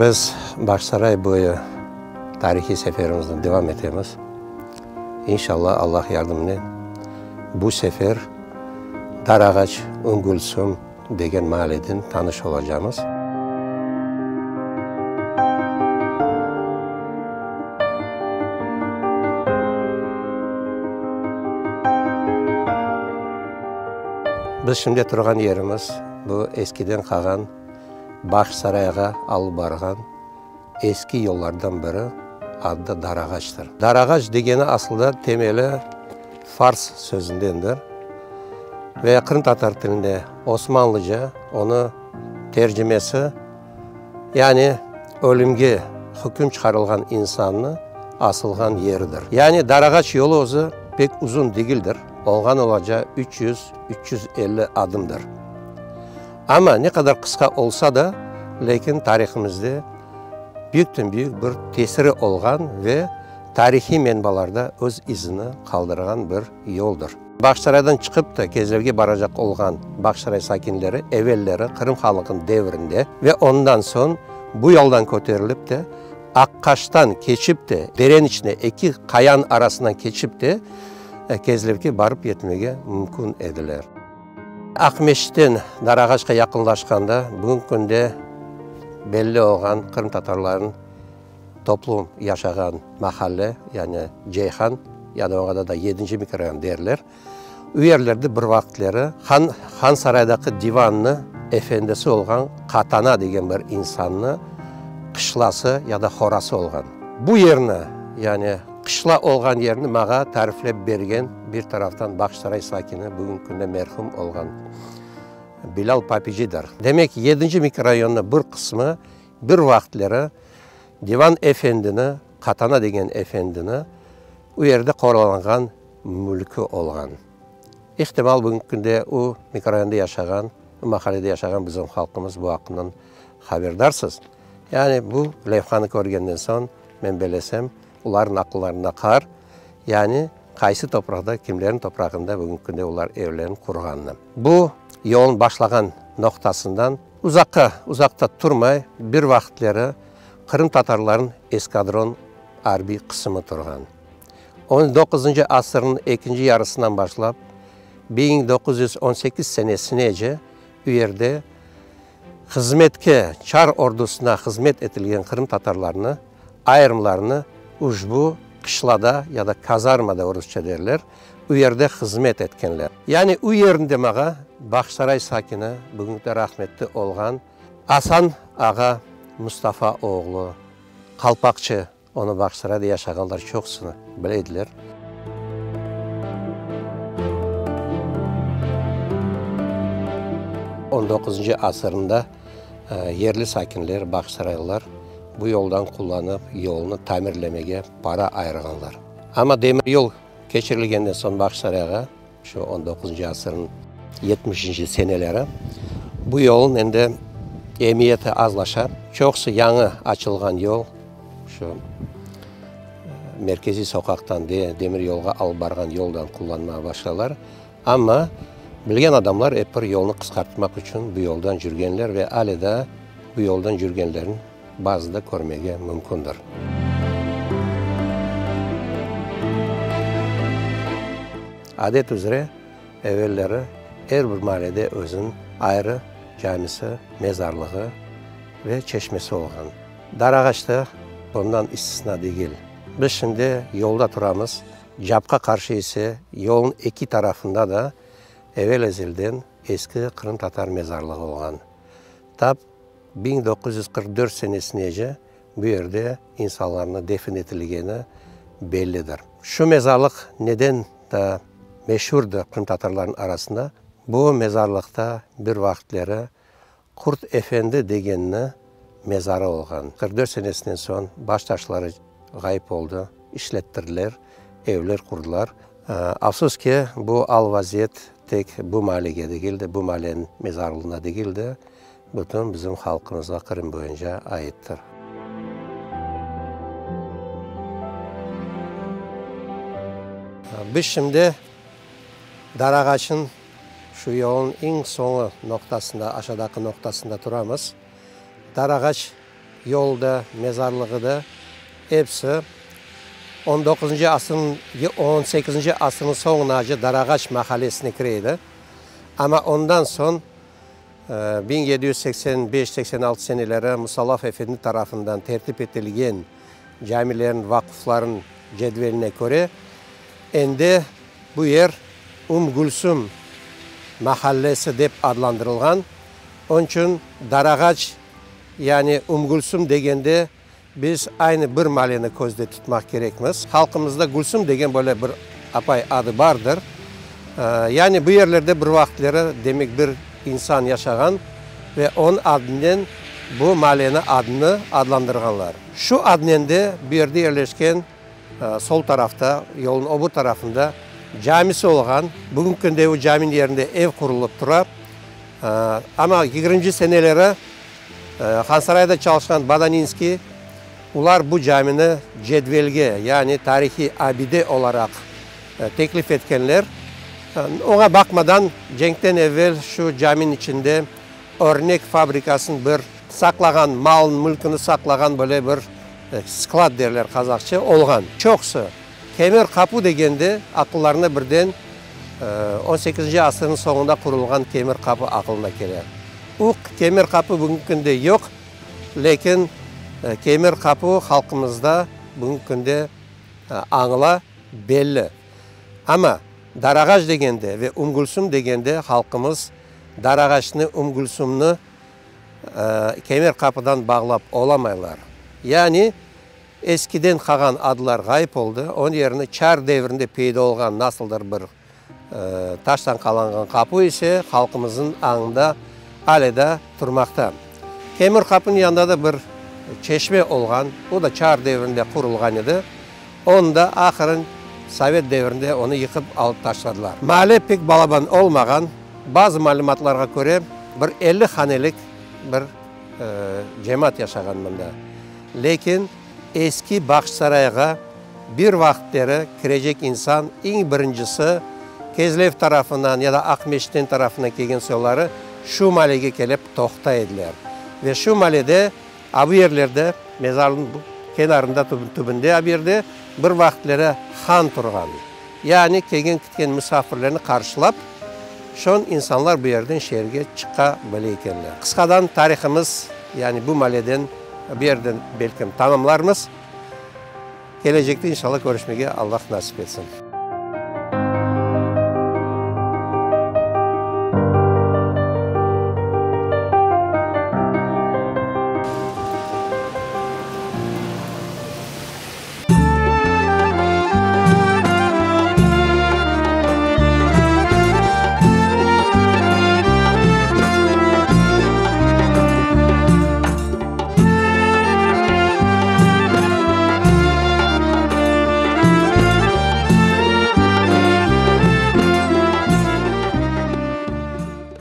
Biz Bağçasaray boyu tarihiy seferimizni devam etemiz. İnşallah, Allah yardımınen bu sefer Darağaç, Üngülsüm degen maaleden tanış olacamız. Biz şimdi turğan yerimiz, bu eskiden qalğan Bağçasarayğa alıp barğan eski yollardan biri, adı da Darağaçtır. Darağaç degeni asılda temeli fars sözündendir ve qırımtatar tilinde osmanlıca onı tercimesi, yani ölümge hüküm çıqarılğan insannı asılğan yeridir. Yani Darağaç yolu özü pek uzun degildir, olğan olaca 300, 350 adımdır. Amma ne qadar qısqa olsa da, lâkin tarihimizde büyükten-büyük bir tesiri olğan ve tarihiy menbalarda öz izini qaldırğan bir yoldır. Bağçasaraydan çıqıp da Kezlevge baracaq olğan Bağçasaray sakinleri evelleri Qırım Hanlığınıñ devrinde ve ondan soñ bu yoldan köterilip de Aqqaştan keçip de deren içine eki qayanıñ arasından keçip de Kezlevge barıp yetmege mümkün ediler. Aqmescitten Darağaçqa yaqınlaşqanda, bugünki künde belli olğan qırımtatarlarnıñ toplu yaşağan mahalle, yani Ceyhan, ya da oña da yedinci mikrorayon derler, u yerlerde bir vaqıtları han, Hansaraydaki divannı efendisi olğan Qatana degen bir insannı qışlası ya da horası olğan. Bu yerni, yani Qışla olğan yerni mağa tariflep bergen bir taraftan Bağçasaray sakini, bugünki künde merhum olğan Bilâl Papicidir. Demek, yedinci mikrorayonnıñ bir qısmı bir vaqıtları Divan efendini, Qatana degen efendini u yerde qoralanğan mülkü olğan. İhtimal, bugünki künde u mikrorayonda yaşağan, u mahallede yaşağan bizim halqımız bu aqqından haberdarsız. Yani bu levhanı körgenden soñ, men belesem, olarnıñ aqıllarında qar, yani qaysı topraqda, kimlerniñ toprağında bugünki künde olar evlerini qurğanını. Bu yolnıñ başlağan noqtasından uzaqqa, uzaqta turmay, bir vaqıtleri qırımtatarlarnıñ eskadron arbiy qısımı turğan. On doquzıncı asırnıñ ekinci yarısından başlap 1918 senesinece u yerde Hızmetke, çar ordusına hızmet etilgen qırımtatarlarnı, ayırımlarını uşbu qışlada ya da kazarmada orusça derler, u yerde hızmet etkenler. Yani u yerinde mağa Bağçasaray sakini, bugünkide rahmetli olğan Asan ağa Mustafa oğlu Qalpaqçı Onı Bağçasarayda yaşağanlar çoqusını bile ediler. On doquzıncı asırında yerli sakinler, bağçasaraylılar bu yoldan qullanıp, yolnı tamirlemege para ayırğanlar. Amma demir yol keçirilgenden soñ Bağçasarayğa, şu on doquzıncı asırnıñ yetmişinci seneleri, bu yolnıñ endi emiyeti azlaşa. Çoqusı yañı açılğan yol, şu merkeziy soqaqtan demir yolğa alıp barğan yoldan qullanmağa başlaylar. Amma bilgen adamlar ep bir yolnı qısqartmaq içün bu yoldan cürgenler ve ale daa bu yoldan cürgenlerni bazıda körmege mümkündir. Adet üzre, evelleri er bir maalede özüniñ ayrı camisi, mezarlığı ve çeşmesi olğan. Darağaç da bundan istisna degil. Biz şimdi yolda turamız, capqa qarşı ise yolnıñ eki tarafında da evel-ezelden eski qırımtatar mezarlığı olğan. Tap 1944 senesinece bu yerde insanlarnı defin etilgeni bellidir. Şu mezarlıq neden da meşurdır qırımtatarlarnıñ arasında? Bu mezarlıqta bir vaqıtleri Qurt Efendi degenni mezarı olğan. 44 senesinden soñ baş taşları ğayıp oldı, işlettirdiler, evler qurdılar. Afsus ki, bu al-vaziyet tek bu maalege degil de, bu maaleniñ mezarlığına degil de, bütün bizim halqımızğa Qırım boyunca aittir. Biz şimdi Darağaçnıñ şu yolnıñ eñ soñu noqtasında, aşağıdaki noqtasında turamız. Darağaç. yolu da, mezarlığı da, episi on doquzıncı asırnıñ, on sekizinci asırnıñ soñunace Darağaç mahallesine kire edi. Amma ondan soñ 1785, 86 seneleri Musallaf efendi tarafından tertip etilgen camilerin, vaqufların cedveline köre, endi bu yer Üm-Gülsüm mahallesi dep adlandırılğan. Onıñ içün Darağaç, yani Üm-Gülsüm degende biz aynı bir malleni közde tutmaq kerekmiz. Halqımızda Gülsüm degen böyle bir apay adı bardır. Yani bu yerlerde bir vaqıtleri demek bir insan yaşağan ve onıñ adınen bu malleni adını adlandırğanlar. Şu adnen de bu yerde yerleşken sol tarafta, yolnıñ öbür tarafında camisi olğan. Bugünki künde o caminiñ yerinde ev qurulıp tura. Amma yigirminci seneleri Hansarayda çalışqan Badaninskiy, olar bu camini cedvelge, yani tarihiy abide olaraq teklif etkenler. Oña baqmadan, cenkten evel şu caminiñ içinde örnek fabrikasınıñ bir saqlağan, malın-mülkini saqlağan böyle bir sklad derler qazahça, olğan. Çoqusı Kemer Qapu degende aqıllarına birden on sekizinci asırnıñ soñunda qurulğan Kemir Qapı aqılına kele. U Kemir Qapı bugünki künde yoq, lâkin Kemir Qapu halqımızda bugünki künde añıla, belli. Amma Darağaç degende ve Umgülsüm degende halqımız Darağaçnı, Umgülsümni Kemer Qapıdan bağlap olamaylar. Yani Eskiden qalğan adlar ğayıp oldı, onıñ yerine çar devrinde peyda olğan nasıldır bir taştan qalanğan qapu ise halqımıznıñ añında ale da turmaqta. Temir qapınıñ yanında da bir çeşme olğan, o da çar devrinde qurulğan edi, onı da ahırın sovet devrinde onı yıqıp alıp taşladılar. Maale pek balaban olmağan, bazı malümatlarğa köre bir 50 hanelik bir cemaat yaşağan mında. Lâkin eski Bağçasarayğa bir vaqıtleri kirecek insan eñ birincisi Kezlev tarafından ya da Aqmescitten tarafından kelgen soyları şu malege kelip toqtay ediler. Ve şu malede, a bu yerlerde, mezarnıñ kenarında, tübünde a bu yerde bir vaqıtleri han turğan. Yani kelgen-kitken musafirlerni qarşılap, şon insanlar bu yerden şeerge çıqa bile ekenler. Qısqadan tarihımız, yani bu maleden, bu yerden belkim tamamlarmız. Kelecekte inşallah körüşmege Allah nasip etsin.